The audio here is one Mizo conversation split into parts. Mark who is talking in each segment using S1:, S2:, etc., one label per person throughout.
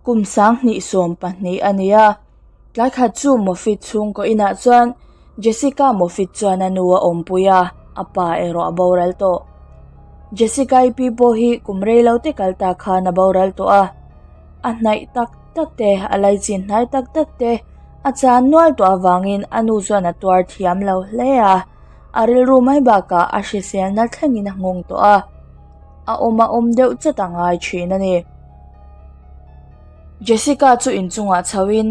S1: Kum 2012 a ni a, tlai khat chu Moffitt chhungkaw inah chuan Jessica Moffitt chuan a nu a awmpui a, a pa erawh a boral tawh. Jessica-i pi pawh hi kum rei lo te kal ta khan a boral tawh a, a hnaih tak tak te, a laichin hnai tak tak te a chan nual tawh avangin a nu chuan a tuar thiam lo hle a, a rilru mai bakah a hriselna thlengin a nghawng tawh a, a awm a awm deuh chawt a ngai thin a ni. Jessica chu inchungah chhoin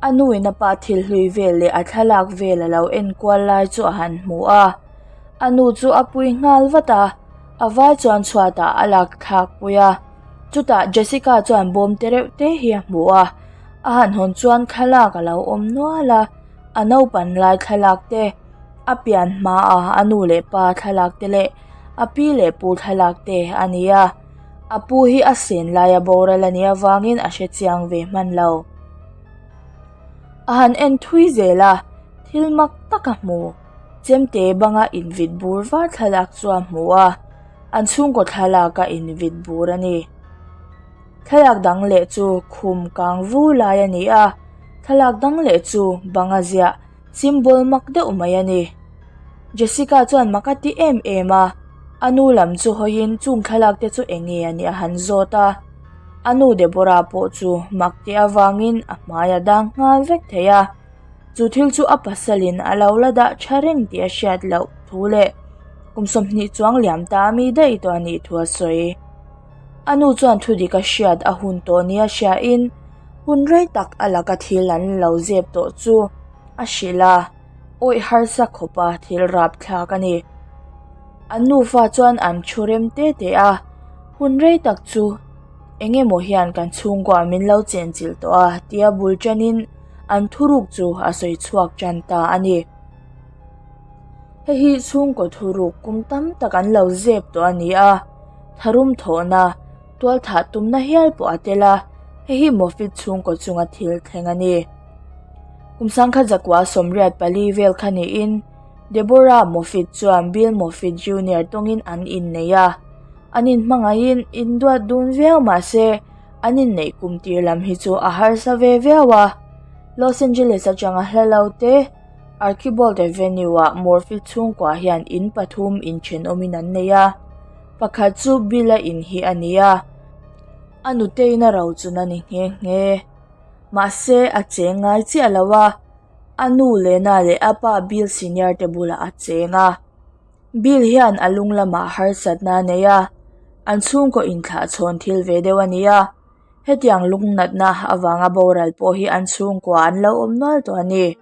S1: a nu in a pa thil hlui vel leh a thlalak vel a lo en kual lai chu a han hmu a, a nu chu a pui nghal vat a, a vai chuan chhuatah a lak thlak pui a, chutah Jessica chuan bawm te reuh te hi a hmu a, a han hawn chuan thlalak a lo awm nual a, a naupan lai thlalak te, a pian hma a a nu leh pa thlalak te leh a pi leh pu thlalak te a ni a. A pu hi a sen laia boral a nih avangin a hre chiang ve hman lo. A han en thui zel a, thil mak tak a hmu. Chemte banga invit bur var thlalak chu a hmu a, an chhungkaw thlalak a invit bur a ni. Thlalak dang leh chu khum kang vu lai a ni a, thlalak dang leh chu banga ziah symbol mak deuh mai a ni. Jessica chuan mak a ti em em a, a nu lam chu hawiin chung thlalak te chu eng nge a nih a han zawt a. A nu Deborah pawh chu mak tih avangin a hmai a dang nghal vek thei a, chu thil chu a pasalin a lo la dah tha reng tih a hriat loh thu leh kum 20 chuang liam ta a mi daih tawh a nih thu a sawi. A nu chuan thu dik a hriat a hun tawh nia hriain hun rei tak a laka thil an lo zep tawh chu a hrilh a, awih harsa khawpa thil rap thlak a ni. An nufa chuan an thu rem te te a, hun rei tak chu eng emaw hian kan chhungkua min lo chenchilh tawh a tia bul tanin an thuruk chu a sawi chhuak tan ta a ni. Hei hi chhungkaw thuruk kum tam tak an lo zep tawh a ni a, tharum thawhna, tualthah tumna hial pawh a tel a, hei hi Moffitt chhungkaw chunga thil thleng a ni. Kum sangkhat zakua 84 vel kha niin Deborah Moffitt chuan Bill Moffitt Junior tawngin an innei a, an inhmangaihin induat dun viau mahse an inneih kum tir lam hi chu a harsa ve viau a, Los Angeles atanga hla lo te, Archibald Avenue-ah Murphy chhungkua hian in pathum inthenawmin an nei a, pakhat chu Bill-a in hi a ni a, a nutein a rochun a ni nghe nghe. Mahse, a cheng ngai chiah lo a, a nu Lena leh a pa Bill Senior te bulah a cheng a. Bill hian a lung lamah harsatna a nei a, an chhungkaw inthlahchhawn thil ve deuh a ni a. Hetiang lungnatna avanga boral pawh hi an chhungkua an lo awm nual tawh a ni.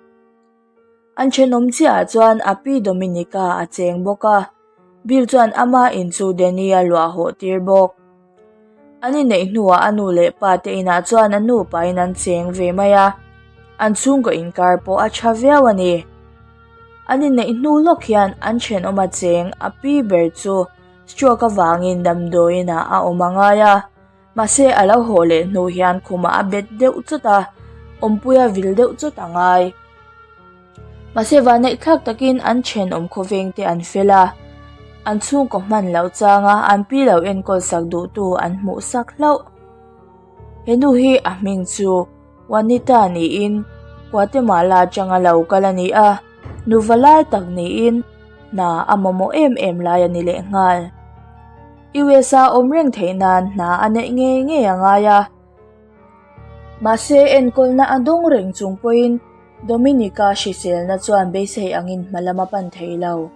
S1: An thenawm chiahah chuan a pi Dominica a cheng bawk a, Bill chuan ama in chu Danny a luah hawh tir bawk. An inneih hnuah a nu leh pa te inah chuan a nupain an cheng ve mai a, an chhungkaw inkar pawh a tha viau a ni. An inneih hnu lawk hian an thenawm a cheng a pi ber chu stroke avangin damdawiinah a awm a ngai a. Mahse a lo haw leh hnu hian khumah a bet deuh chawt a, awmpuia vil deuh chawt a ngai. Mahse vanneih thlak takin an thenawm khawveng te an fel a, an chhungkaw hman loh changa an pi lo enkawl sak duhtu an hmuh sak hlauh. He nu hi a hming chu Juanita niin Guatemala atanga lo kal a ni a, nuva lai tak niin hna a mamawh em em lai a ni lehnghal. USA awm reng theih nan hna a neih ngei ngei a ngai a. Mahse enkawlna a dawng reng chung pawhin Dominica hriselna chuan beisei angin hma lam a pan thei lo.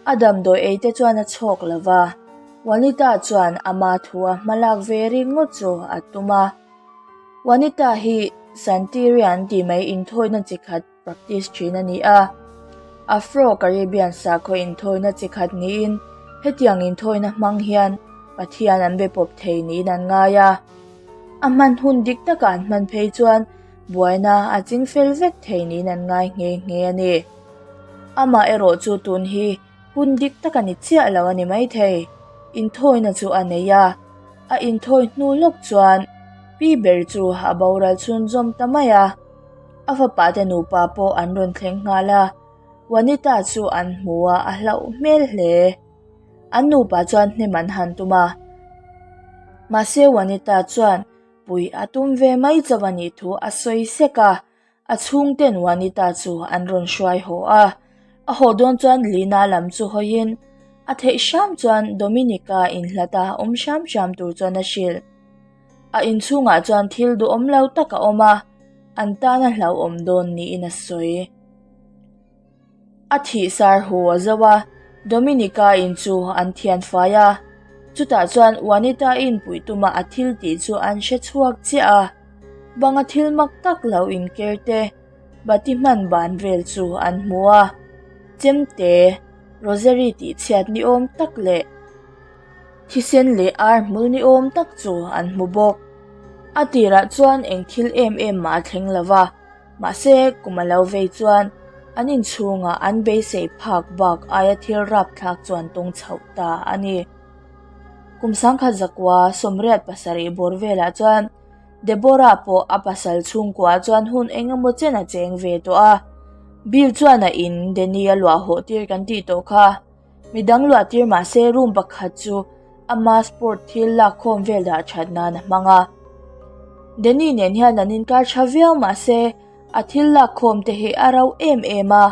S1: A damdawi ei te chuan a chhawk lo va, Juanita chuan ama thu a hma lak ve ringawt chu a tum a. Juanita hi Santeria an tih mai inthawina chi khat practice thin a ni a. Afro-Caribbean sakhaw inthawina chi khat niin hetiang inthawina hmang hian Pathian an be pawp thei niin an ngai a. A hman hun dik taka an hman phei chuan buaina a ching fel vek thei niin an ngai nghe nghe a ni. Amah erawh chu tun hi hun dik tak a ni chiah lo a ni maithei. Inthawina chu a nei a, a inthawi hnu lawk chuan pi ber chu a boral chhunzawm ta mai a. A fapa te nupa pawh an rawn thleng nghal a, Juanita chu an hmu a, a hlauh hmel hle. An nupa chuan hnem an han tum a. Mahse Juanita chuan. Puih a tum ve mai chauh a nih thu a sawi sek a, a chhungten Juanita chu an rawn hruai haw a. A haw dawn chuan Lina lam chu hawiin a theih hram chuan Dominica inhlata awm hram hram tur chuan a hrilh. A inchhungah chuan thil duhawm lo tak a awm a, an tan a hlauhawm dawn niin a sawi. A thih sar hu a zo a, Dominica in chu an thian fai a, chutah chuan Juanita inpuih tuma a thil tih chu an hre chhuak chiah a, banga thil mak tak lo inker te, bati hman ban vel chu an hmu a, chemte, rosary tih chhiat ni awm tak leh thisen leh ar hmul ni awm tak chu an hmu bawk. A tirah chuan eng thil em em mah a thleng lo va. Mahse, kum a lo vei chuan an inchhungah an beisei phak bak aia thil rapthlak chu an tawng chhoh ta a ni. Kum sangkhat zakua 87 bawr velah chuan Deborah pawh a pasal chhungkuaah chuan hun eng emaw chen a cheng ve tawh a. Bill chuan a in Danny a luah hawh tir kan tih tawh kha. Midang luah tir mahse room pakhat chu ama sport thil lakkhawm vel dah that nan a hmang a. Danny nen hian an inkar tha viau mahse a thil lakkhawm te hi a rau em em a,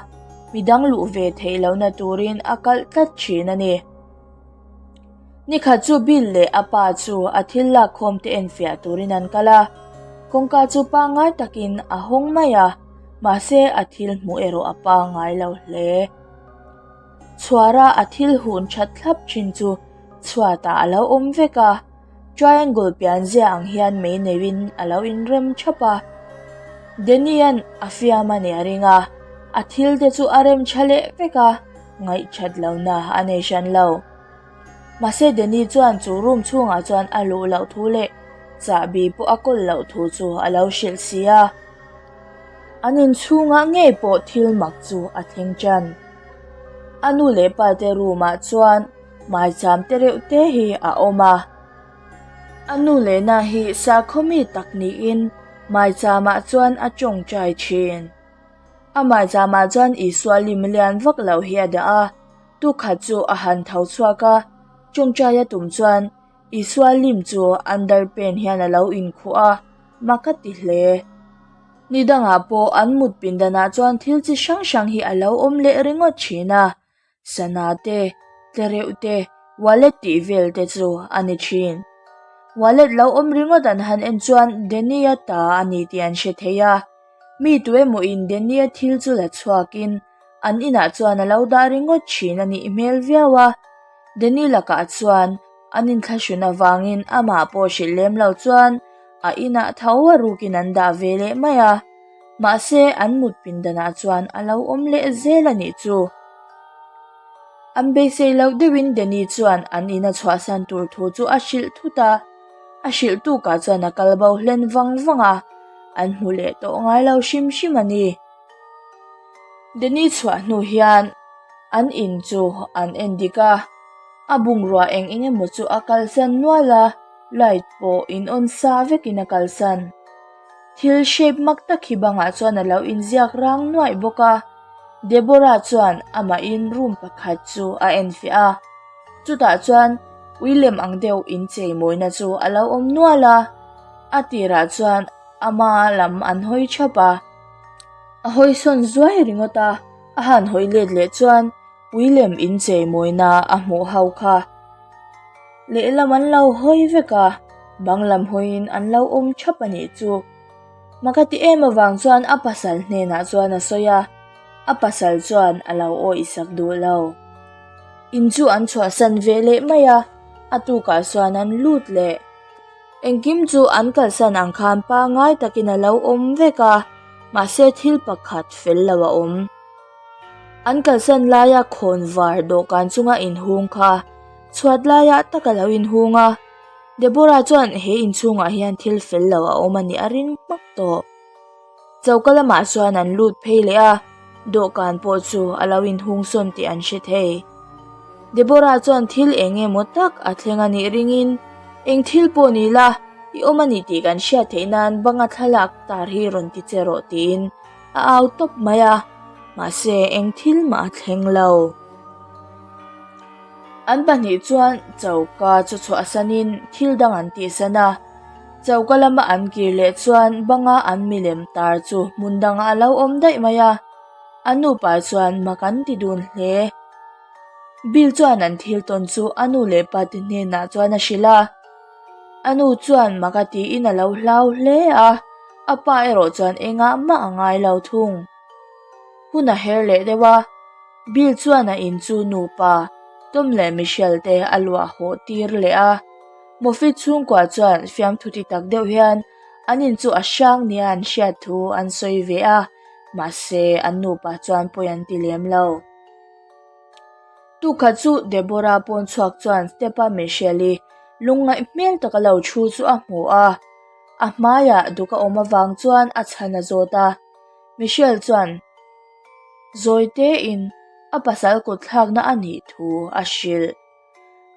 S1: midang luh ve theih lohna turin a kalh tlat thin a ni. Nikhat chu Bill leh a pa chu a thil lakkhawm te enfiah turin an kal a, kawngka chu pangngai takin a hawng mai a, mahse a thil hmuh erawh a pangngai lo hle. Chhuara a thil hun that thlap thin chu chhuatah a lo awm vek a, triangle pianzia ang hian mei neuhin a lo inrem thap a. Danny-a'n a fiam a nih a ring a, a thil te chu a rem tha leh vek a, ngaihthat lohna a nei hran lo. Mahse Danny chuan chu room chhungah chuan a luh loh thu leh chahbi pawh a kawl loh thu chu a lo hrilh si a. An inchhungah ngei pawh thil mak chu a thleng tan. A nu leh pa te room ah chuan maicham te reuh te hi a awm a. A nu leh na hi sakhaw mi tak niin maicham ah chuan a tawngtai thin. A maicham ah chuan Isua lim lian vak loh hi a dah a, tukhat chu a han tho chhuak a, tawngtai a tum chuan Isua lim chu underpant hian a lo inkhuh a, mak a ti hle. Ni dangah pawh an mut pindanah chuan thil chi hrang hrang hi a lo awm leh ringawt thin a, sana te, tlereuh te, wallet tih vel te chu a ni thin. Wallet lo awm ringawt an han en chuan Danny-a ta a ni tih an hre thei a, mi tuemaw in Danny-a thil chu la chhuakin an inah chuan a lo dah ringawt thin a nih hmel viau a, Danny lakah chuan an inthlahrun avangin amah pawh hrilh lem lo chuan a inah tho a rukin an dah ve leh mai a, mahse an mut pindanah chuan a lo awm leh zel a nih chu. An beisei loh deuhin Danny chuan an ina chhuahsan tur thu chu a hrilh thut a, a hrilh tukah chuan a kal bo hlen vang vang a, an hmu leh tawh ngai lo hrim hrim a ni. Danny chhuah hnu hian an in chu an en dik a, a bungrua eng eng emaw chu a kalsan nual a. Light pawh in on sa vekin a kalsan. Thil shape mak tak hi bangah chuan a lo inziak rang nuaih bawk a. Deborah chuan amahin room pakhat chu a enfiah a. Chutah chuan ui lem ang deuh inchei mawina chu a lo awm nual a. A tirah chuan ama lam an hawi thap a. A hawi sawn zuai ringawt a, a han hawi let leh chuan Ui lem inchei mawina a hmuh ho kha lehlam an lo hawi vek a, bang lam hawiin an lo awm thap a nih chu. Mak a ti em avang chuan a pasal hnenah chuan a sawi a, a pasal chuan a lo awih sak duh lo. In chu an chhuahsan ve leh mai a, a tukah chuan an lut leh. Engkim chu an kalsan ang khan pangngai takin a lo awm vek a, mahse thil pakhat fel lo a awm. An kalsan laia khawn var dawhkan chunga inhung kha chhuat laiah tak a lo inhung a, Deborah chuan he inchhungah hian thil fel lo a awm a nih a ring hmak tawh. Choka lamah chuan an lut phei leh a, dawhkan pawh chu a lo inhung sawn tih an hre thei. Deborah chuan thil eng emaw tak a thleng a nih ringin, Eng thil pawh ni la, i awm a ni tih kan hriat theih nan banga thlalak tar hi rawn ti che rawh tiin a au tawp mai a, mahse eng thil mah a thleng lo. An pahnih chuan choka chu chhuahsanin thil dang an tihsan a. Choka lama an kir leh chuan banga an milem tar chu hmun dangah a lo awm daih mai a, an nupa chuan mak an ti dun hle. Bill chuan an thil tawn chu a nu leh pa te hnenah chuan a hrilh a, a nu chuan mak a tiin a lo hlau hle a, a pa erawh chuan engah mah a ngai lo thung. Hun a her leh deuh a. Bill chuan a in chu nupa Tom leh Michelle te a luah hawh tir leh a. Moffitt chhungkua chuan fiamthu ti tak deuh hian an in chu a hrang nia an hriat thu an sawi ve a, mahse an nupa chuan pawi an ti lem lo. Tukhat chu Deborah pawn chhuak chuan step a Michelle-i lungngaih hmel taka lo thu chu a hmu a, a hmaiah duk a awm avang chuan a chhan a zawt a. Michelle chuan Zawi tein a pasal kut thlakna a nih thu a hrilh.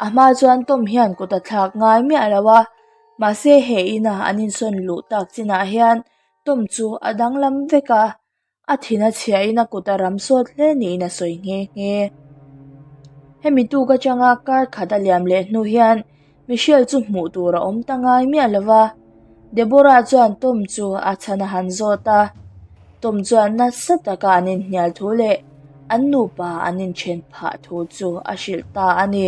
S1: A hma chuan Tom hian kut a thlak ngai miah lo a, mahse he ina an insawn luh tak chinah hian Tom chu a danglam vek a, a thin a chhiahin a kut a ram sawt hle niin a sawi nghe nghe. Hemi tuk atanga kar khat a liam leh hnu hian Michelle chu hmuh tur a awm ta ngai miah lo va, Deborah chuan Tom chu a chhan a han zawt a. Tom chuan nasa taka an inhnial thu leh an nupa an inthen phah thu chu a hrilh ta a ni.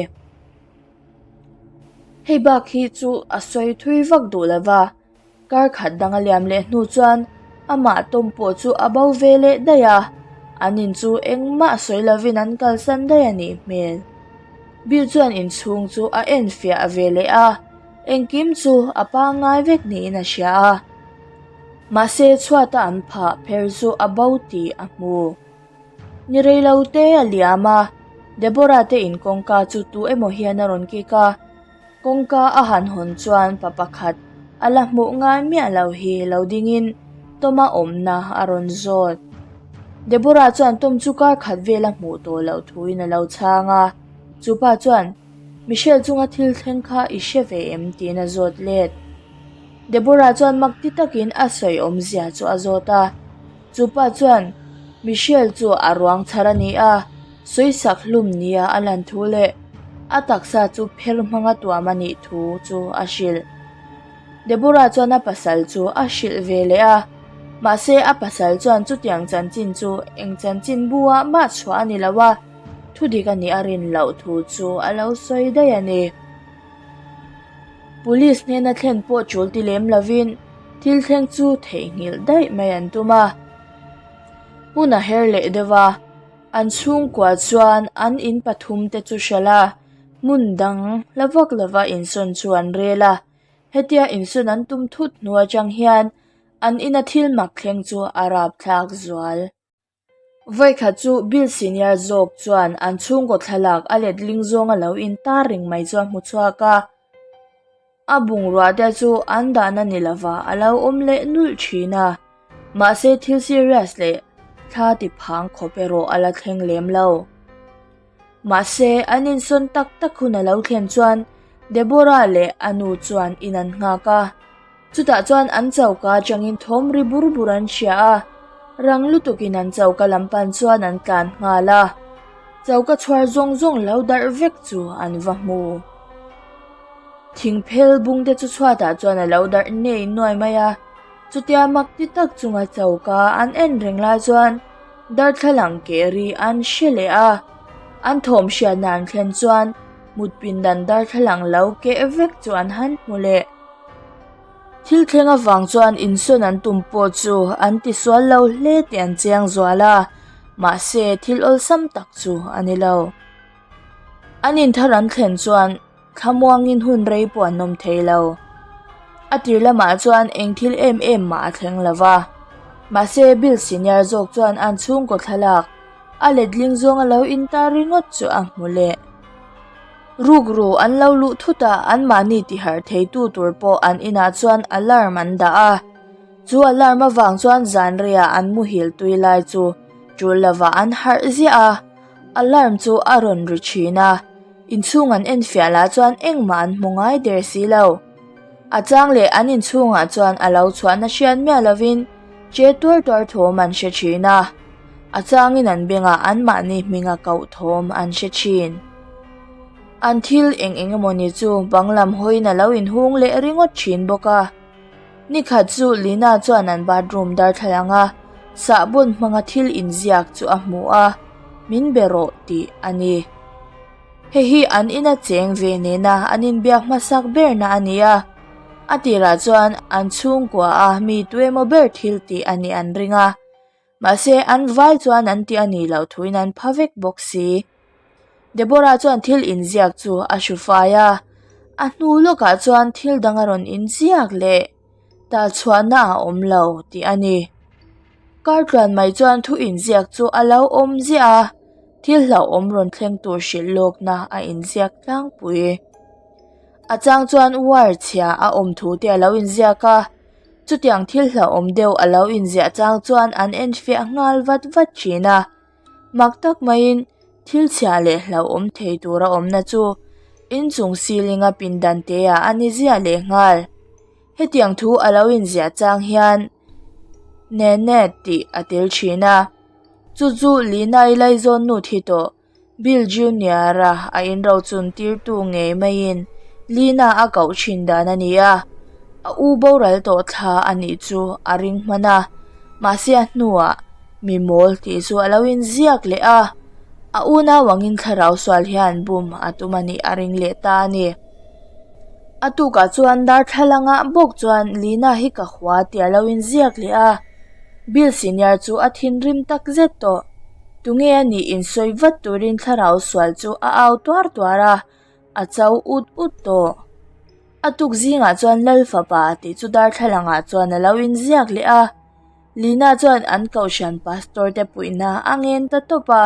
S1: Hei bak hi chu a sawi thui vak duh lo va. Kar khat dang a liam leh hnu chuan amah Tom pawh chu a bo ve leh daih a, an in chu engmah sawi lovin an kalsan daih a nih hmel. Bill chuan inchhung chu a en fiah ve leh a, engkim chu a pangngai vek niin a hria a. Mahse chhuata an phah pher chu a bo tih a hmu. Ni rei lo te a liam a, Deborah te in kawngka chu tu emaw hian a rawn kik a. Kawngka a han hawn chuan pa pakhat a la hmuh ngai miah lo hi lo dingin Tom-a awmna a rawn zawt. Deborah chuan Tom chu kar khat vel a hmuh tawh loh thuin a lo chhang a, chu pa chuan, Michelle chunga thil thleng kha i hre ve em? tiin a zawt let. Deborah chuan mak ti takin a sawi awmzia chu a zawt a, chu pa chuan, Michelle chu a ruang chhar a ni a, Sawisak hlum nia a lan thu leh a taksa chu pher hmanga tuam a nih thu chu a hrilh. Deborah chuan a pasal chu a hrilh ve leh a, mahse a pasal chuan chutiang chanchin chu eng chanchin buah mah chhuah a ni lo a, thudik a nih a rin loh thu chu a lo sawi daih a ni. Police hnena thlen pawh tul ti lem lovin thil thleng chu theihnghilh daih mai an tum a. Hun a her leh deuh a. An chhungkua chuan an in pathum te chu hralh a, hmun dang hla vak lova insawn chu an rel a. Hetia insawn an tum thut hnu atang hian an ina thil mak thleng chu a rapthlak zual. Vawikhat chu Bill senior zawk chuan an chhungkaw thlalak a letling zawng a lo intar reng mai chu a hmu chhuak a. A bungrua te chu an dahna ni lova a lo awm leh nulh thin a, mahse thil serious leh thla ti phang khawp erawh a la thleng lem lo. Mahse an insawn tak tak hun a lo thlen chuan Deborah leh a nu chuan in an nghak a, chutah chuan an choka atangin thawm ri bur bur an hria a, rang lutukin an choka lam pan chuan an tlan nghal a, choka chhuar zawng zawng lo darh vek chu an va hmu. Thing phel bung te chu chhuatah chuan a lo darh nei nuai mai a, chutia mak ti tak chunga choka an en reng lai chuan darthlalang keh ri an hre leh a, an thawm hriatna an thlen chuan mut pindan darthlalang lo keh vek chu an han hmu leh. Thil thleng avang chuan insawn an tum pawh chu an tisual lo hle tih an chiang zual a, mahse thil awlsam tak chu a ni lo. An inthar an thlen chuan Thlamuangin hun rei pawh an awm thei lo. A tir lamah chuan eng thil em em mah a thleng lo va. Mahse Bill senior zawk chuan an chhungkaw thlalak a letling zawng a lo intar ringawt chu a hmu leh. Rukru an lo luh thut a, anmahni tiharh theitu tur pawh an inah chuan alarm an dah a. Chu alarm avang chuan zanreiah an muhil tui lai chu tul lovah an harh ziah a, alarm chu a rawn ri thin a. Inchhung an enfiah lah chuan engmah an hmu ngai der si lo. A chang leh an inchhungah chuan a lo chhuahna hriat miah lovin che tuar tuar thawm an hre thin a, a changin an bengah anmahni hminga koh thawm an hre thin. An thil eng eng emawni chu bang lam hawiin a lo inhung leh ringawt thin bawk a. Nikhat chu Lina chuan an bathroom darthlalang a sahbawn hmanga thil inziak chu a hmu a, Min be rawh tih a ni. Hei hi an ina cheng ve nena an inbiak hmasak berna a ni a, a tirah chuan an chhungkua a mi tuemaw ber thil tih a nih an ring a, mahse an vai chuan an tih a nih loh thuin an pha vek bawk si. Deborah chuan thil inziak chu a hru fai a, a hnu lawkah chuan thil dang a rawn inziak leh tal chhuahna a awm lo tih a ni. Kar tluan mai chuan thu inziak chu a lo awm ziah a, thil hlauhawm rawn thleng tur hrilh lawkna a inziak tlangpui. A chang chuan wire chhia a awm thu te a lo inziak a, chutiang thil hlauhawm deuh a lo inziah chang chuan an enfiah nghal vat vat thin a. Mak tak maiin thil chhia leh hlauhawm thei tura awmna chu inchung ceiling a pindan te ah a ni ziah leh nghal. Hetiang thu a lo inziah chang hian Nene tih a tel thin a, chu chu Lina-i laizawn nu thi tawh Bill Junior-a a inrochun tirtu ngei maiin Lina a koh thin dan a ni a, a u boral tawh thla a nih chu a ring hman a, mahse a hnuah mi mawl tih chu a lo inziak leh a, a unau angin thlarau sual hian bum a tum a nih a ring leh ta a ni. A tukah chuan darthlalangah bawk chuan Lina hi ka hua tih a lo inziak leh a, Bill Senior chu a thinrim tak zet tawh. Tunge a nih insawi vat turin thlarau sual chu a au tuar tuar a, a cho ut ut tawh. A tuk zingah chuan Lal fapa tih chu darthlalangah chuan a lo inziak leh a, Lina chuan an kohhran pastor te puihna a ngen ta tawp a,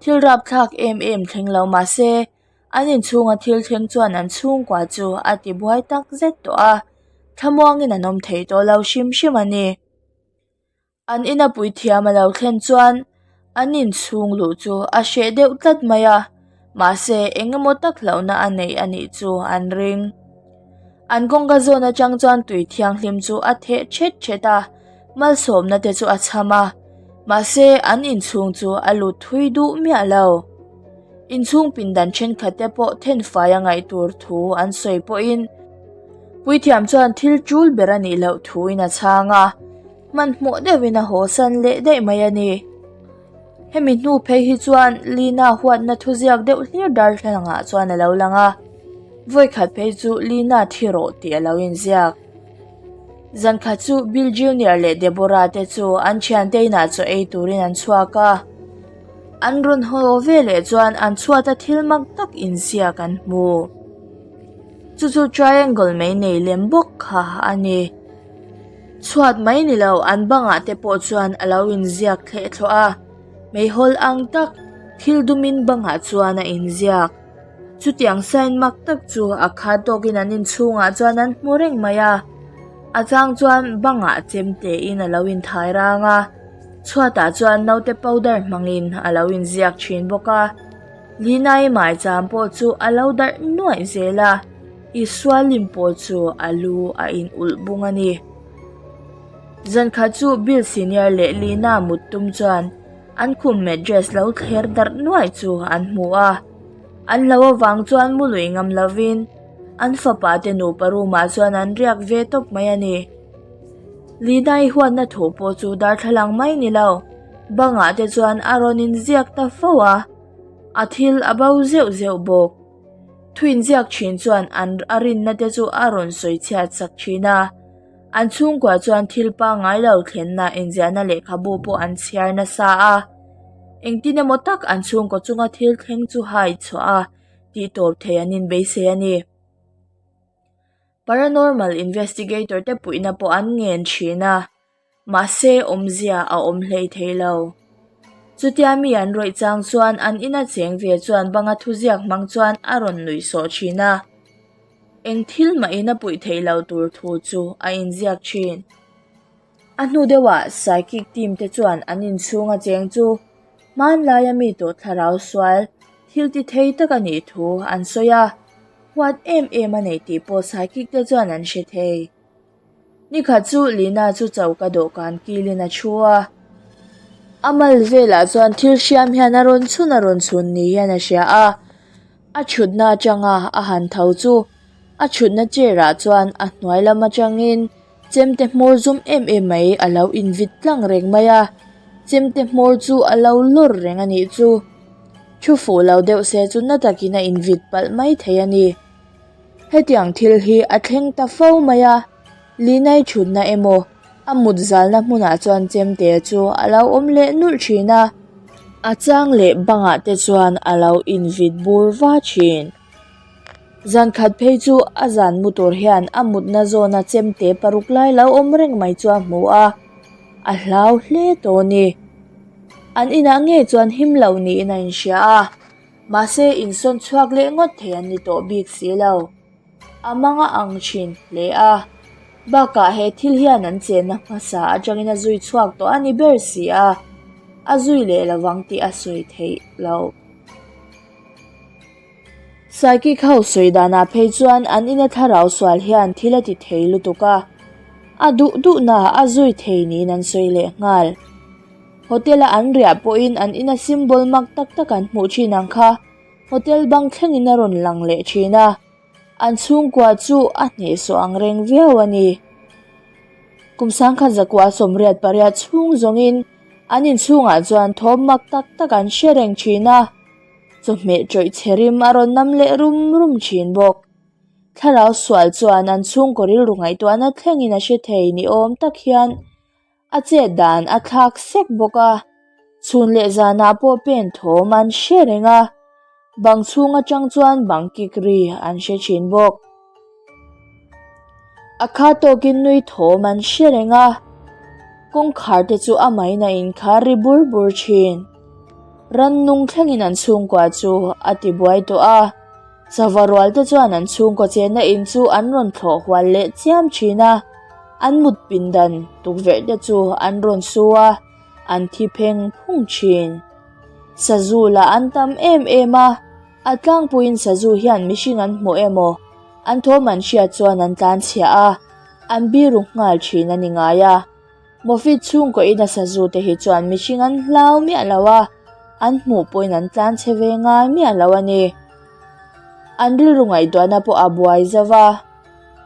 S1: thil rapthlak em em thleng lo mahse, An inchhunga thil thleng chuan an chhungkua chu a ti buai tak zet tawh a, thlamuangin an awm thei tawh lo hrim hrim a ni. An ina puithiam a lo thlen chuan an inchhung luh chu a hreh deuh tlat mai a, mahse eng emaw tak hlauhna a neih a nih chu an ring. An kawngka zawn atang chuan tui thianghlim chu a theh thet thet a, malsawmna te chu a chham a, mahse an inchhung chu a lut thui duh miah lo. Inchhung pindan thenkhat te pawh thenfai a ngaih tur thu an sawi pawhin Puithiam chuan thil tul ber a nih loh thuin a chhang a, hmanhmawh deuhin a haw san leh daih mai a ni. Hemi hnu phei hi chuan Lina huatna thuziak deuh hlir darthlalangah chuan a lo lang a, vawikhat phei chu Lina thi rawh tih a lo inziak. Zankhat chu Bill Junior leh Deborah te chu an thiante inah chaw ei turin an chhuak a. An rawn haw veleh chuan an chhuata thil mak tak inziak an hmu. Chu chu triangle mai nei lem bawk kha a ni. Chhuat mai ni lo an bangah te pawh chuan a lo inziak thleh thluah a, meihawl ang tak thil dumin bangah chuan a inziak. Chutiang sign mak tak chu a khat tawkin an inchhungah chuan an hmu reng mai a, a chang chuan bangah chemte in a lo inthai rang a. Chhuatah chuan naute powder hmangin a lo inziak thin bawk a, Linai maicham pawh chu a lo darh nuaih zel a, Isua lim pawh chu a lu a in ulh bung a ni. Zankhat chu Bill Senior leh Lina mut tum chuan an khum mattress lo thler darh nuaih chu an hmu a, an lo avang chuan mu lui ngam lovin an fapa te nupa room ah chuan an riak ve tawp mai a ni. Linai huatna thu pawh chu darthlalang mai ni lo, bangah te chuan a rawn inziak ta fo a, a thil a bo zeuh zeuh bawk. Thu inziak thin chuan an a rinna te chu a rawn sawi chhiat sak thin a, an chhungkua chuan thil pangngai lo thlenna inziahna lehkhabu pawh an chhiar nasa a, engtin emaw tak an chhungkaw chunga thil thleng chu hai chhuah a tih tawp thei an inbeisei a ni. Paranormal investigator te puihna pawh an ngen thin a, mahse awmzia a awm hlei thei lo. Chutia mi an rawih chang chuan an ina cheng ve chuan banga thuziak hmang chuan a rawn nuih sawh thin a, eng thil mahin a puih theih lo tur thu chu a inziak thin. A hnu deuhah psychic team te chuan an inchhunga cheng chu hmanlaia mi tawh thlarau sual thil ti thei tak a nih thu an sawi a. Huat em em a nei tih pawh psychic te chuan an hre thei. Nikhat chu Lina chu choka dawhkan kilin a thu a. A mal velah chuan thil hriam hian a rawn chhun a rawn chhun ni hian a hria a. A thutna atanga a han tho chu a thutna chair ah chuan a hnuai lam atangin. Chemte hmawr zum em em mai a lo invit tlang reng mai a, chemte hmawr chu a lo lawr reng a nih chu. Thu fuh lo deuh se chu na takin a invit palh mai thei a ni. Hetiang thil hi a thleng ta fo mai a, Linai thutna emaw a mut zalna hmunah chuan chemte chu a lo awm leh nulh thin a, a chang leh bangah te chuan a lo invit bur va thin. Zan khat phei chu a zan mu tur hian a mutna zawna chemte paruk lai lo awm reng mai chu a hmu a, a hlau hle tawh a ni. An inah ngei chuan him lo niin a inhria a, mahse insawn chhuak leh ngawt thei an ni tawh bik si lo. A mang a ang thin hle a, bakah he thil hian an chenna hmasa atangin a zui chhuak tawh a ni ber si a, a zui leh lovang tih a sawi theih loh. Psychic ho sawi danah phei chuan an ina thlarau sual hian thil a ti thei lutuk a, a duh duhna a zui thei niin an sawi leh nghal. Hotel a an riah pawhin an ina symbol mak tak tak an hmuh thin ang kha hotel bang thlengin a rawn lang leh thin a, an chhungkua chu a hnehsawh ang reng viau a ni. Kum sangkhat zakua 88 chhung zawngin an inchhungah chuan thawm mak tak tak an hre reng thin a. Chawhmeh tawih chhe rim a rawn nam leh rum rum thin bawk. Thlarau sual chuan an chhungkaw rilru ngaihtuahna thlengin a hre thei ni awm tak hian a chet dan a thlak sek bawk a. Chhun leh zanah pawh pen thawm an hre reng a, bang chhung atang chuan bang kik ri an hre thin bawk. A kha tawkin nui thawm an hre reng a, kawngkhar te chu amahin a inkhar ri bur bur thin. Rannung thlengin an chhungkua chu a ti buai tawh a, sava rual te chuan an chhungkaw chenna in chu an rawn thlawh hual leh chiam thin a, an mut pindan tukverh te chu an rawn su a, an thi pheng phung thin. Sazu lah an tam em em a. A tlangpuiin sazu hian mihring an hmu emaw, an thawm an hriat chuan an tlan chhiah a, an biru nghal thin a ni ngai a. Mawfit chhungkaw ina sazu te hi chuan mihring an hlau miah lo a, an hmuh pawhin an tlan chhe ve ngai miah lo a ni. An rilru ngaihtuahna pawh a buai zo va,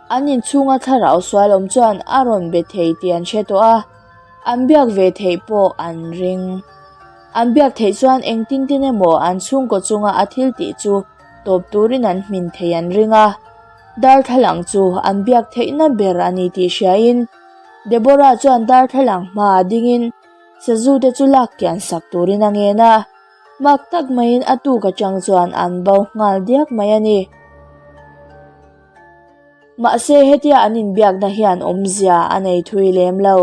S1: an inchhunga thlarau sual awm chuan a rawn be thei tih an hre tawh a, an biak ve theih pawh an ring. An biak theih chuan engtin tin emaw an chhungkaw chunga a thil tih chu tawp turin an hmin thei an ring a, darthlalang chu an biak theihna ber a ni tih hriain Deborah chuan darthlalang hmaah dingin sazu te chu lak kian sak turin a ngen a, mak tak maiin a tuk atang chuan an bo nghal diak mai a ni. Mahse hetia an inbiakna hian awmzia a nei thui lem lo.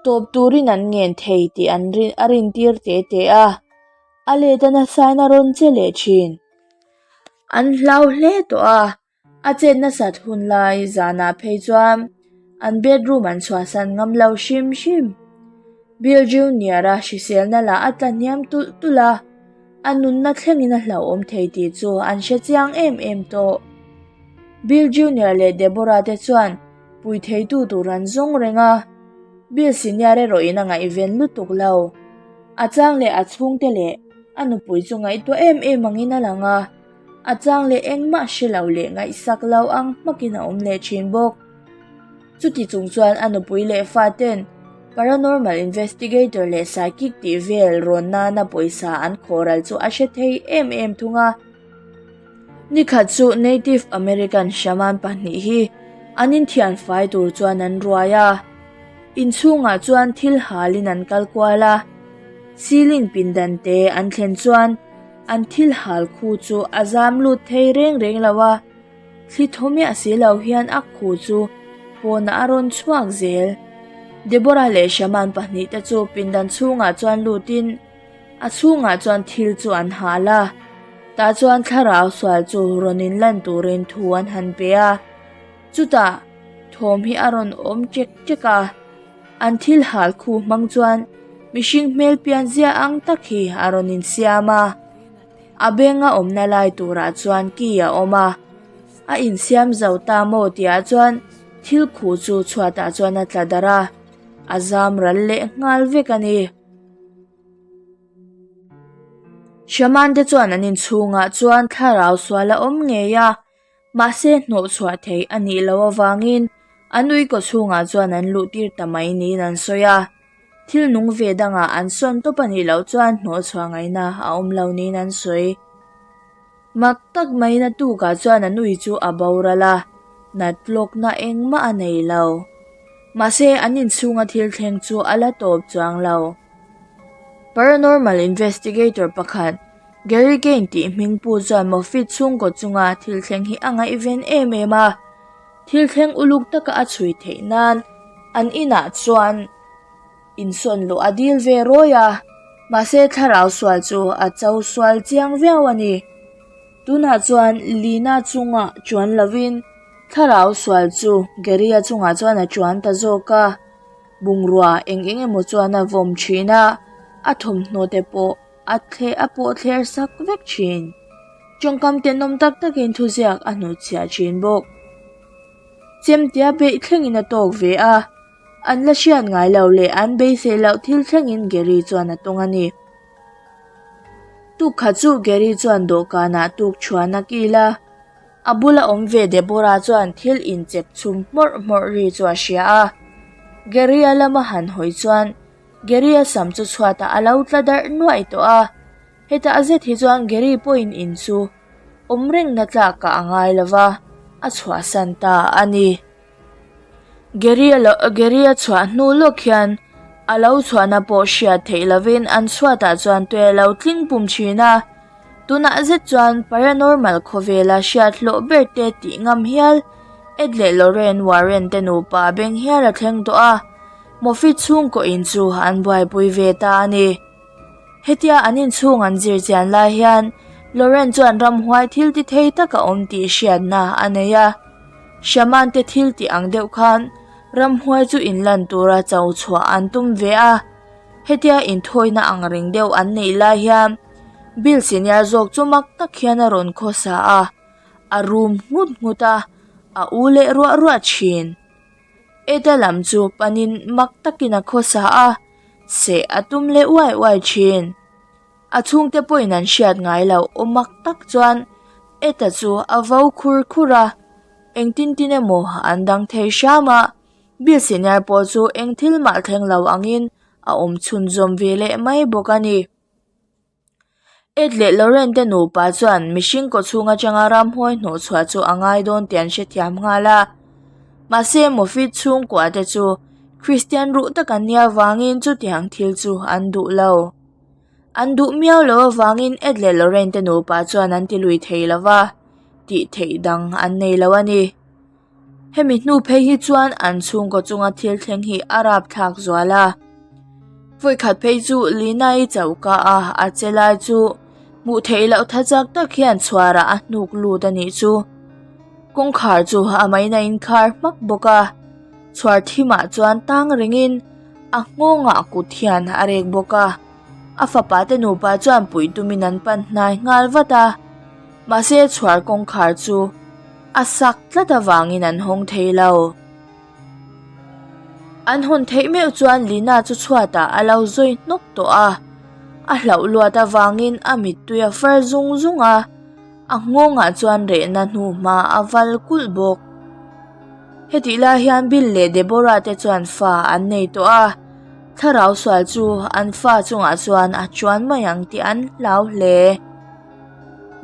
S1: Tawp turin an ngen thei tih an rin a rintir te te a, a let a nasain a rawn che leh thin. An hlau hle tawh a, a chet nasat hun lai zanah phei chuan an bedroom an chhuahsan ngam lo hrim hrim. Bill Junior-a hriselna lah a tla hniam tulh tulh a, a nunna thlengin a hlauhawm thei tih chu an hre chiang em em tawh. Bill Junior leh Deborah te chuan pui theitu tur an zawng reng a, Bill Senior erawhin a ngaihven lutuk lo. A chang leh a chhungte leh a nupui chu ngaihtuah em em angin a lang a, a chang leh engmah hre lo leh ngaihsak lo ang hmakin a awm leh thin bawk. Chuti chung chuan a nupui leh faten paranormal investigator leh psychic tih vel rawn nana pawisa an khawhral chu a hre thei em em thung a. Nikhat chu Native American shaman pahnih hi an inthian fai tur chuan an ruai a, inchhungah chuan thil halin an kal kual a, ceiling pindan te an thlen chuan an thil hal khu chu a zam lut thei reng reng lo a, thli thaw miah si lo hian a khu chu pawnah a rawn chhuak zel. Deborah leh shaman pahnih te chu pindan chhungah chuan lutin, A chhungah chuan thil chu an hal a, tah chuan thlarau sual chu rawn inlan turin thu an han pe a, chutah thawm hi a rawn awm ṭek ṭek a, an thil hal khu hmang chuan mihring hmel pian zia ang tak hi a rawn insiam a, a beng a awmna lai turah chuan ki a awm a, a insiam zo ta maw tihah chuan thil khu chu chhuatah chuan a tla darh a, a zam ral leh nghal vek a ni. Shaman te chuan an inchhungah chuan thlarau sual a awm ngei a, mahse hnawhchhuah theih a nih loh avangin. An ui kawchhungah chuan an luhtir ta mai niin an sawi a. Thil nung ve dangah an sawn tawp a nih loh chuan hnawhchhuah ngaihna a awm lo niin an sawi. Mak tak maiin a tukah chuan an ui chu a boral a, nat lawkna engmah a nei lo. Mahse, an inchhunga thil thleng chu a la tawp chuang lo. Paranormal investigator pakhat, Gary Kane tih hming pu chuan Moffitt chhungkaw chunga thil thleng hi a ngaihven em em a. Thil thleng uluk taka a chhui theih nan an inah chuan insawn luh a dil ve rawi a, mahse thlarau sual chu a cho sual chiang viau a ni. Tunah chuan Lina chungah chuan lovin thlarau sual chu Gary-a chungah chuan a chuan ta zawk a, bungrua eng eng emaw chuan a vawm thin a, a thawmhnaw te pawh a thle a pawh thler sak vek thin. Tawngkam tenawm tak takin thuziak a hnutchhiah thin bawk. Chemtea beih thlengin a tawk ve a, an la hriat ngai lo leh an beisei loh thil thlengin Gary chuan a tawng a ni. Tukkhat chu Gary chuan dawhkanah tuk chhuan a kil a, a bula awm ve Deborah chuan thil inchep chhum hmawrh hmawrh ri chu a hria a. Gary-a lama han hawi chuan Gary-a sam chu chhuatah a lo tla darh nuaih tawh a, hetah zet hi chuan Gary pawhin in chu awm rengna tlakah a ngai lo va, a chhuahsan ta a ni. Gary-a lo Gary-a chhuah hnu lawk hian a lo chhuahna pawh hriat theih lovin an chhuatah chuan tui a lo tling pum thin a, tunah zet chuan paranormal khawvela hriat hlawh ber te tih ngam hial Ed leh Lorraine Warren te nupa beng hial a thleng tawh a. Mawfi chhungkaw in chu an buaipui ve ta a ni. Hetia an inchhung an zir chian lai hian Lauren chuan ramhuai thil ti thei tak a awm tih hriatna a nei a. Shaman te thil tih ang deuh khan ramhuai chu inlan tura cho chhuah an tum ve a. Hetia inthawina ang reng deuh an neih lai hian Bill senior zawk chu mak tak hian a rawn khawsa a, a rum nghut nghut a, a u leh ruah ruah thin. Eta lam chu panin mak takin a khawsa a, seh a tum leh uai uai thin. A chhungte pawhin an hriat ngai loh aw mak tak chuan Eta chu a vo khur khur a, engtin tin emaw an dang thei hram a, Bill senior pawh chu eng thil mah thleng lo angin a awm chhunzawm ve leh mai bawk a ni. Ed leh Lauren te nupa chuan mihring kawchhung atanga ramhuai hnawhchhuah chu a ngai dawn tih an hrethiam nghal a. Mahse Moffitt chhungkua te chu Kristian ruh tak an nih avangin chutiang thil chu an duh lo. An duh miau loh avangin Ed leh Lauren te nupa chuan an ti lui thei lo va, tih theih dang an nei lo a ni. Hemi hnu phei hi chuan an chhungkaw chunga thil thleng hi a rapthlak zual a. Vawikhat phei chu Lina-i choka a a che lai chu hmuh theih loh tha chak tak hian chhuarah a hnuk lut a nih chu. Kawngkhar chu a main a inkhar hmak bawk a, chhuar thimah chuan tang rengin a nghawngah kut hian a rek bawk a. A fapa te nupa chuan puih tumin an pan hnai nghal vat a, mahse chhuar kawngkhar chu A sak tlat avangin an hawng thei lo. An hawn theih meuh chuan Lina chu chhuatah a lo zawi hnawk tawh a. A hlauh luat avangin a mittui a far zung zung a, a nghawngah chuan rehna hnuhma a val kulh bawk. Hetih lai hian Bill leh Deborah te chuan fa an nei tawh a, thlarau sual chu an fa chungah chuan a chuan mai ang tih an hlau hle.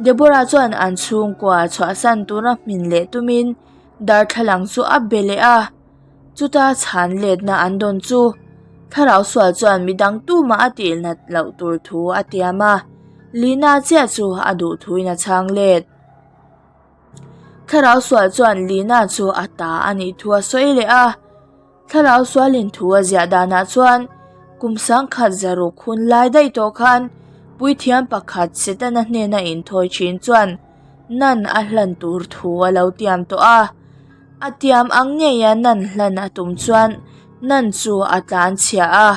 S1: Deborah chuan an chhungkua chhuahsan tura hmin leh tumin darthlalang chu a be leh a, chuta chhan letna an dawn chu thlarau sual chuan midang tumah a tih nat loh tur thu a tiam a, Lina chiah chu a duh thuin a chhang let. Thlarau sual chuan Lina chu a ta a nih thu a sawi leh a. Thlarau sualin thu a ziah danah chuan kum sangkhat zaruk hun lai daih tawh khan puithiam pakhat Setana hnena inthawi thin chuan nan a hlan tur thu a lo tiam tawh a. A tiam ang ngeia nan hlan a tum chuan nan chu a tlan chhia a,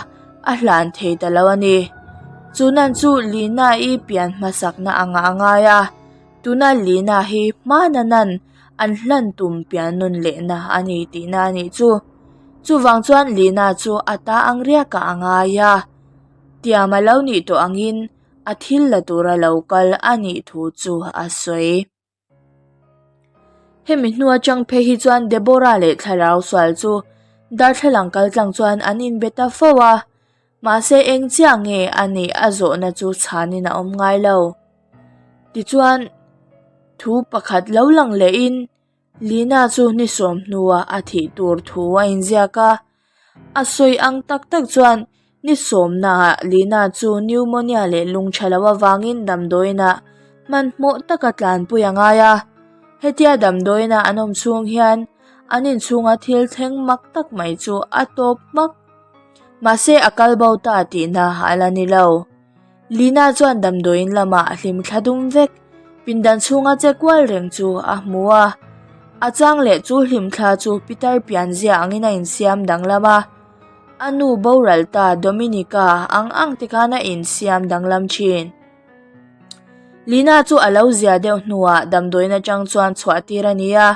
S1: a hlan thei ta lo a ni. Chu nan chu Lina-i pian hmasakna angah a ngai a. Tuna Lina hi hmana nan an hlan tum pian nawn lehna a ni tihna a nih chu. Chuvang chuan Lina chu a ta ang riakah a ngai a, tiam a lo nih tawh angin a thil la tura lo kal a nih thu chu a sawi. Hemi hnu atang phei hi chuan Deborah leh thlarau sual chu darthlalang kaltlang chuan an inbe ta fo a, mahse eng chiah nge a nih a zawhna chu chhanin a awm ngai lo. Tichuan, thu pakhat lo lang lehin Lina chu ni sawm hnuah a thih tur thu a inziak a, a sawi ang tak tak chuan ni sawmnaah Lina chu pneumonia leh lung tha lo avangin damdawiinah hmanhmawh taka tlanpui a ngai a. Hetia damdawiina an awm chhung hian an inchhunga thil thleng mak tak mai chu a tawp hmak. Mahse a kal bo ta tihna a la ni lo. Lina chuan damdawiin lamah a hlim thla dum vek, pindan chhunga che kual reng chu a hmu a. A chang leh chu hlimthla chu pitar pianzia angin a insiam danglam a. A nu boral ta Dominica ang ang te khan a insiam danglam thin. Lina chu a lo zia deuh hnuah damdawiin atang chuan chhuah tir a ni a,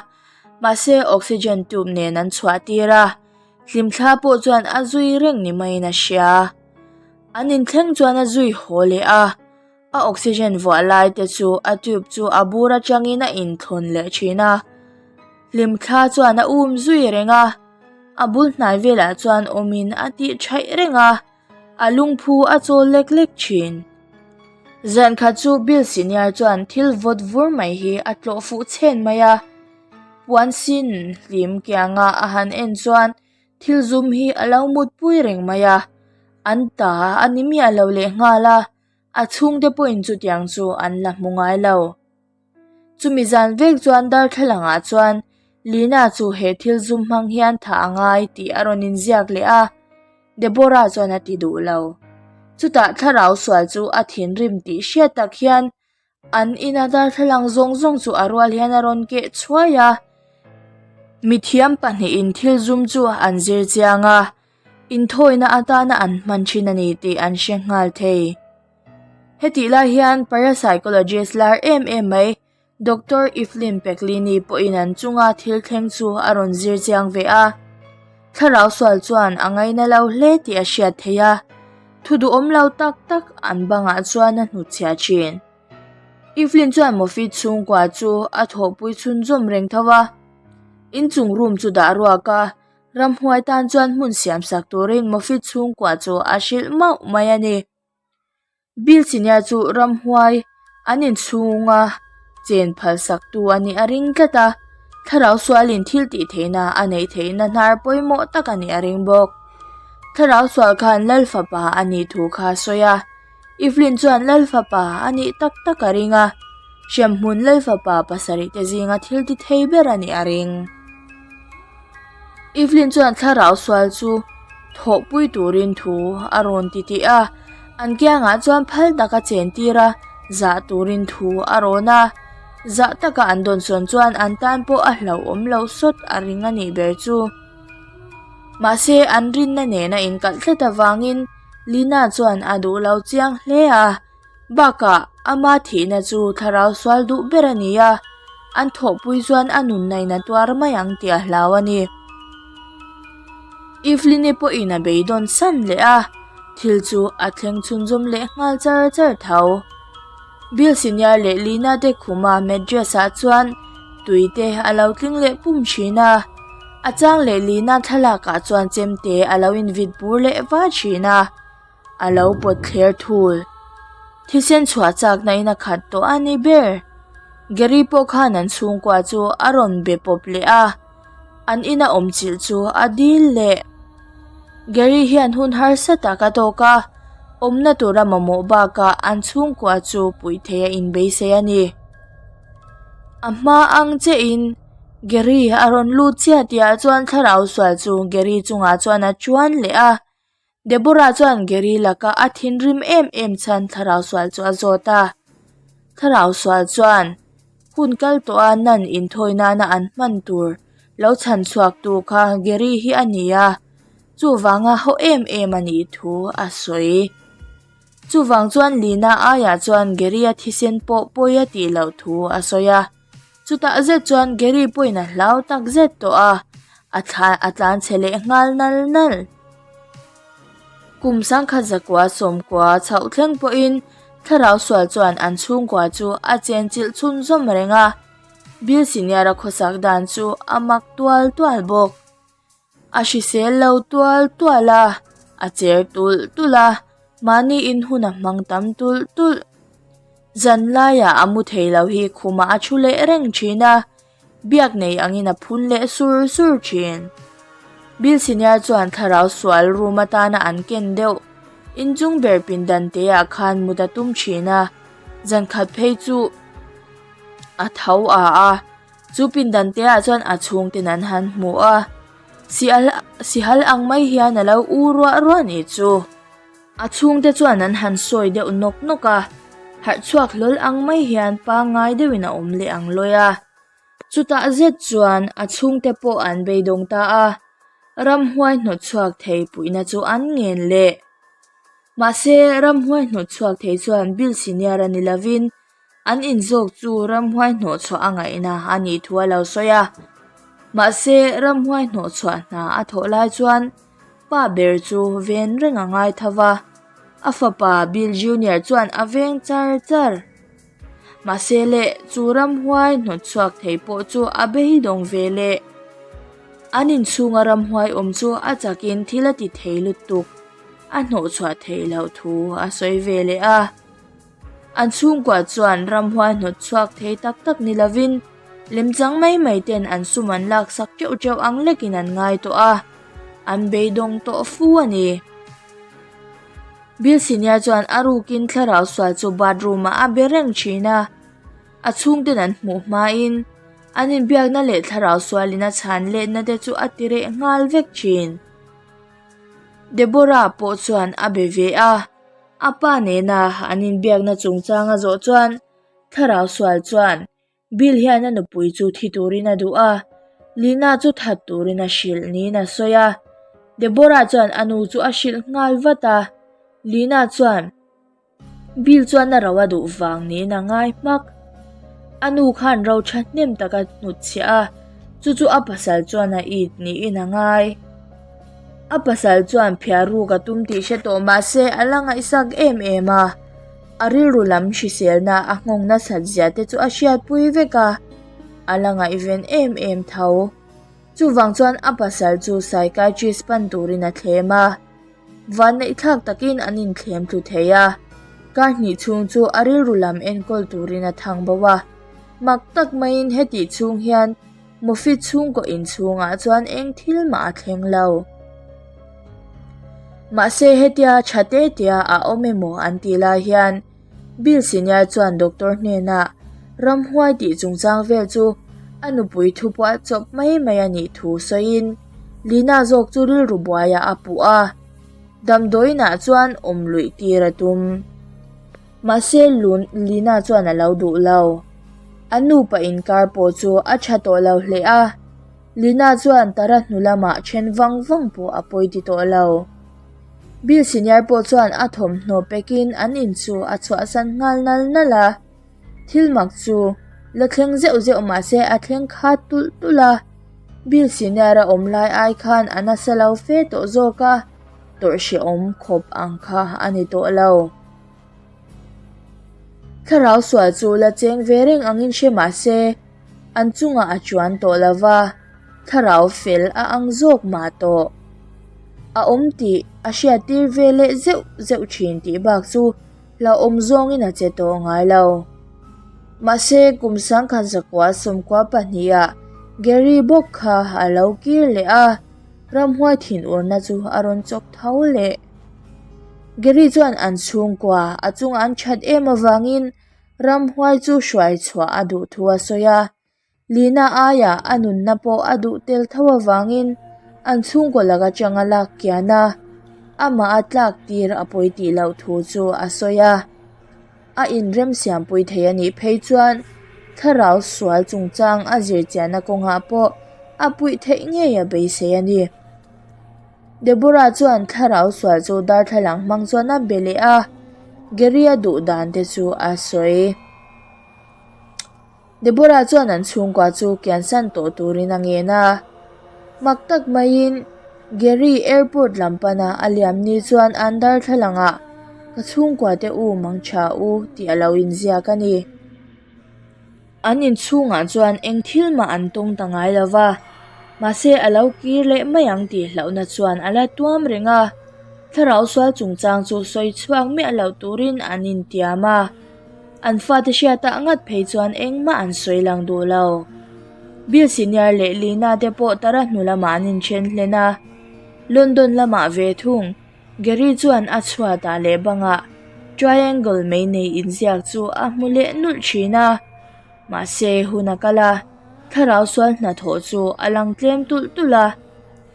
S1: mahse oxygen tube nen an chhuah tir a. Hlimthla pawh chuan a zui reng ni maiin a hria. An inthleng chuan a zui haw leh a, a oxygen vuah lai te chu a tube chu a bur atangin a inthlawn leh thin a. Hlimthla chuan a um zui reng a, a bul hnai velah chuan awmin a tih thaih reng a, a lungphu a chawl lek lek thin. Zan khat chu Bill Senior chuan thil vawt vur mai hi a tlawh fuh chhen mai a, puan sin hlim kianga a han en chuan Thil zum hi a lo mutpui reng mai a, an ta a ni miah lo leh nghal a, a chhungte pawhin chutiang chu an la hmu ngai lo. Chumi zan vek chuan darthlalang ah chuan Lina chu he thil zum hmang hian thah a ngai tih a rawn inziak leh a, Deborah chuan a ti duh lo. Chutah thlarau sual chu a thinrim tih hriat tak hian An ina darthlalang zawng zawng chu a rual hian a rawn keh chhuai a, mithiam pahnihin thil zum chu an zir chiang a, inthawina atana an hman thin a ni tih an hre nghal thei. Hetih lai hian parapsychologist lar em em mai Doctor Evelyn Peklini pawhin an chunga thil thleng chu a rawn zir chiang ve a. Thlarau sual chuan a ngaina lo hle tih a hriat theih a, thu duhawm lo tak tak an bangah chuan a hnutchhiah thin. Evelyn chuan Moffitt chhungkua chu a thawhpui chhunzawm reng tho a, inchung room chu dah ruak a, ramhuai tan chuan hmun siamsak turin Moffitt chhungkua chu a hrilh mauh mai a ni. Bill Senior chu ramhuai an inchhunga chen phalsak tu a nih a ring tlat a, thlarau sualin thil tih theihna a neih theihna hnar pawimawh tak a nih a ring bawk. Thlarau sual khan Lal fapa a nih thu kha a sawi a, Evelyn chuan Lal fapa a nih tak tak a ring a, hremhmun Lal fapa pasarih te zinga thil ti thei ber a nih a ring. Evelyn chuan thlarau sual chu thawhpui turin thu a rawn ti tih a, an kiangah chuan phal taka chen tir a, zah turin thu a rawn a, zah taka an dawnsawn chuan an tan pawh a hlauhawm loh sawt a ring a nih ber chu. Mahse an rinna nena inkalh tlat avangin Lina chuan a duh lo chiang hle a. Bakah, ama thihna chu thlarau sual duh ber a ni a, an thawhpui chuan a nunna in a tuar mai ang tih a hlau a ni. Evelyn-i pawhin a beidawn san leh a, thil chu a thleng chhunzawm leh nghal char char tho. Bill Senior leh Lina te khuma mattress ah chuan tui te a lo tling leh pum thin a, a chang leh Lina thlalak ah chuan chemte a lo invit bur leh va thin a. A lo pawt thler thul. Thisen chhuah chakna in a khat tawh a ni ber. Gary pawh khan an chhungkua chu a rawn be pawp leh a, an ina awm chilh chu a dil leh. Gary hian hun harsa tak a tawk a, awmna tura mamawh bakah an chhungkua chu puih theih a inbeisei a ni. A hma ang che in Gary a rawn lut chiah tihah chuan thlarau sual chu Gary chungah chuan a chuan leh a. Deborah chuan Gary laka a thinrim em em chhan thlarau sual chu a zawt a. Thlarau sual chuan hun kal tawh a nan inthawi nana an hman tur lo chhan chhuak tu kha Gary hi a ni a, chuvanga haw em em a nih thu a sawi. Chuvang chuan Lina aiah chuan Gary-a thisen pawh pawi a tih loh thu a sawi a. Chutah zet chuan Gary pawhin a hlau tak zet tawh a, a thla a tlan chhe leh nghal nal nal. Kum sangkhat zakua sawmkua chhoh thleng pawhin thlarau sual chuan an chhungkua chu a chenchilh chhunzawm reng a. Bill Senior-a khawsak dan chu a mak tual tual bawk. A hrisel lo tual tual a, a cher tulh tulh a, mahni in hun a hmang tam tulh tulh. Zan laiah a mu thei lo hi khumah a thu leh reng thin a, biak nei angin a phun leh sur sur thin. Bill Senior chuan thlarau sual room atana an ken deuh inchung ber pindan te ah khan mut a tum thin a, zan khat phei chu a tho a a. Chu pindan te ah chuan a chhungten an han hmu a, sihal sihal ang mai hian a lo u ruah ruah a nih chu. A chhungte chuan an han sawi deuh nawk nawk a, harh chhuak hlawl ang mai hian pangngai deuhin a awm leh ang lawi a. Chutah zet chuan a chhungte pawh an beidawng ta a, ramhuai hnawt chhuak thei puihna chu an ngen leh. Mahse, ramhuai hnawt chhuak thei chuan Bill Senior a ni lovin An in zawk chu ramhuai hnawhchhuah a ngaihna a nih thu a lo sawi a. Mahse, ramhuai hnawhchhuah hna a thawh lai chuan pa ber chu ven reng a ngai tho va, a fapa Bill Junior chuan a veng char char. Mahse le, chu ramhuai hnawtchhuak thei pawh chu a beidawng ve leh. An inchhunga ramhuai awm chu a chakin thil a ti thei lutuk, a hnawhchhuah theih loh thu a sawi ve leh a. An chhungkua chuan ramhuai hnawt chhuak thei tak tak ni lovin lemchang mai mai ten an sum an laksak teuh teuh ang lekin an ngai tawh a, an beidawng tawh fu a ni. Bill Senior chuan a rukin thlarau sual chu bathroom ah a be reng thin a, a chhungten an hmuh hmain an inbiakna leh thlarau sualin a chhan letna te chu a ti reh nghal vek thin. Deborah pawh chuan a be ve a. A pa nena an inbiakna chungchang a zawh chuan thlarau sual chuan Bill hian a nupui chu thi turin a duh a, Lina chu that turin a hrilh niin a sawi a. Deborah chuan a nu chu a hrilh nghal vat a, Lina chuan Bill chuan a ro a duh vang niin a ngai hmak. A nu khan ro thahnem tak a hnutchhiah a, chu chu a pasal chuan a it niin a ngai. A pasal chuan phiar ruk a tum tih hre tawh mah se a la ngaihsak em em a, a rilru lam hriselna a nghawng nasat zia te chu a hriatpui vek a, a la ngaihven em em tho. Chuvang chuan a pasal chu psychiatrist pan turin a thlem a, vanneihthlak takin an inthlem tlu thei a, kar hnih chhung chu a rilru lam enkawl turin a thang bo a, mak tak maiin hetih chhung hian Moffitt chhungkaw inchhungah chuan eng thil mah a thleng lo. Mahse hetia tha te tia a awm emaw an tih lai hian Bill Senior chuan doctor hnenah ramhuai tih chungchang vel chu a nupui thupuah chawp mai mai a nih thu sawiin Lina zawk chu rilru buaiah a puh a, damdawiinah chuan awm luih tir a tum. Mahse Lina chuan a lo duh lo. A nupa inkar pawh chu a tha tawh lo hle a, Lina chuan Tara hnu lamah then vang vang pawh a pawi ti tawh lo. Bill Senior pawh chuan a thawmhnaw pekin an in chu a chhuahsan nghal nal nal a, thil mak chu la thleng zeuh zeuh mahse a thleng khat tulh tulh a, Bill Senior a awm lai ai khan a nasa lo fe tawh zawk a, tawrh hrehawm khawp ang kha a ni tawh lo. Thlarau sual chu la cheng ve reng angin hre mah se, an chungah a chuan tawh lo va, thlarau fel a ang zawk mah tawh. A awm tih a hriattir ve leh zeuh zeuh thin tih bak chu hlauhawm zawngin a che tawh ngai lo. Mahse, kum sangkhat zakua sawmkua pahnihah Gary bawk kha a lo kir leh a, ramhuai thinurna chu a rawn chawk tho leh. Gary chuan an chhungkua a chunga an that em avangin ramhuai chu hruai chhuah a duh thu a sawi a, Lina aiah a nunna pawh a duh tel tho avangin an chhungkaw lak atanga lak kian a, amah a tlak tir a pawi tih loh thu chu a sawi a. A inremsiampui thei a nih phei chuan thlarau sual chungchang a zirchianna kawngah pawh a puih theih ngei a beisei a ni. Deborah chuan thlarau sual chu darthlalang hmang chuan a be leh a, Gary-a duh dan te chu a sawi. Deborah chuan an chhungkua chu kiansan tawh turin a ngen a, mak tak maiin Gary airport lam pana a liam ni chuan an darthlalangah ka chhungkua te u mang tha u tih a lo inziak a ni. An inchhungah chuan eng thil mah an tawng ta ngai lo va, mahse a lo kir leh mai ang tih hlauhna chuan a la tuam reng a. Thlarau sual chungchang chu sawi chhuak miah loh turin an intiam a, an fate hriatah ngat phei chuan engmah an sawi lang duh lo. Bill Senior leh Lina te pawh tara hnu lamah an inthen hlen a, London lamah ve thung. Gary chuan a chhuatah leh bangah triangle mei nei inziak chu a hmu leh nulh thin a, mahse hun a kal a, thlarau sual hnathawh chu a lang tlem tulh tulh a,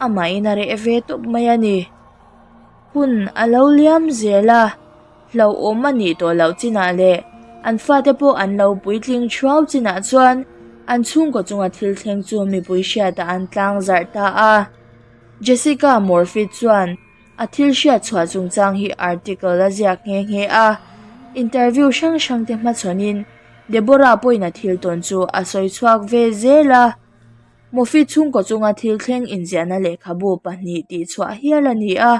S1: amahin a reh ve tawp mai a ni. Hun a lo liam zel a, hlauhawm a nih tawh loh chinah leh an fate pawh an lo puitling thuau chinah chuan an chhungkaw chunga thil thleng chu mipui hriatah an tlangzarh ta a. Jessica Murphy chuan a thil hriat chhuah chungchang hi article a ziak nghe nghe a, interview hrang hrang te hmachhawnin Deborah pawhin a thil tawn chu a sawi chhuak ve zel a. Murphy chhungkaw chunga thil thleng inziahna lehkhabu pahnih tih chhuah hial a ni a,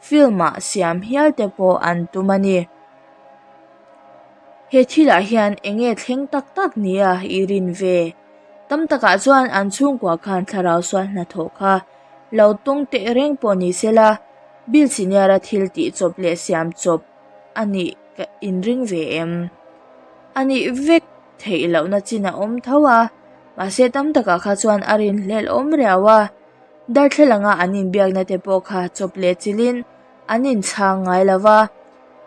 S1: film ah siam hial te pawh an tum a ni. He thilah hian eng nge thleng tak tak nia i rin ve? Tam takah chuan an chhungkua khan thlarau sual hnathawh kha lo tawng teh reng pawh ni se la, Bill Senior-a thil tih chawp leh siam chawp a nih ka inring ve em? A nih vek theih lohna chin a awm tho a, mahse tam takah kha chuan a rinhlelh awm riau a, darthlalanga an inbiakna te pawh kha chawp leh chilhin an inchhang ngai lo va,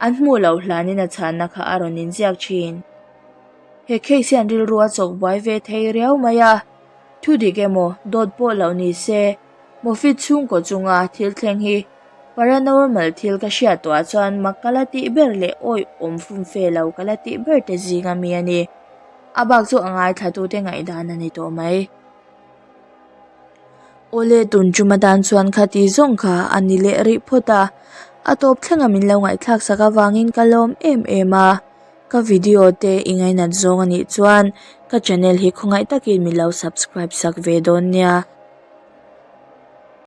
S1: an hmuh loh hlanin a chhanna kha a rawn inziak thin. He case hian rilru a chawk buai ve thei riau mai a, thu dik emaw dawt pawh loh ni se, Moffitt chhungkaw chunga thil thleng hi paranormal thil ka hriat tawhah chuan mak ka la tih ber leh awih awm fumfe lo ka la tih ber te zing a mi a ni. A bak chu a ngaithlatute ngaihdan a ni tawh mai. Awle tun tum atan chuan khati zawng kha a ni leh rih phawt a, a tawp thlenga min lo ngaihthlak sak avangin ka lawm em em a. Ka video te i ngainat zawng a nih chuan ka channel hi khawngaih takin min lo subscribe sak ve dawn nia.